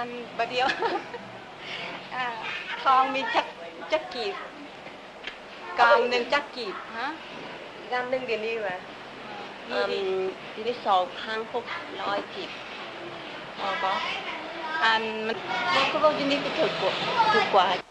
ອັນ ບາດດຽວ ອ່າ ທອງມີຈັກ ຈັກກີບ? ກາມໜຶ່ງຈັກກີບ? ຮະ? ກາມໜຶ່ງດຽວນີ້ຫວາ? ເອີ່ມ ຢູ່ນີ້ ຢູ່ນີ້ສອງພັນຫົກຮ້ອຍກີບ. ອໍ ບໍ່ ອັນ ມັນ ບໍ່ ຄືເວົ້າຢູ່ນີ້ຄືຖືກກວ່າ ຖືກກວ່າ.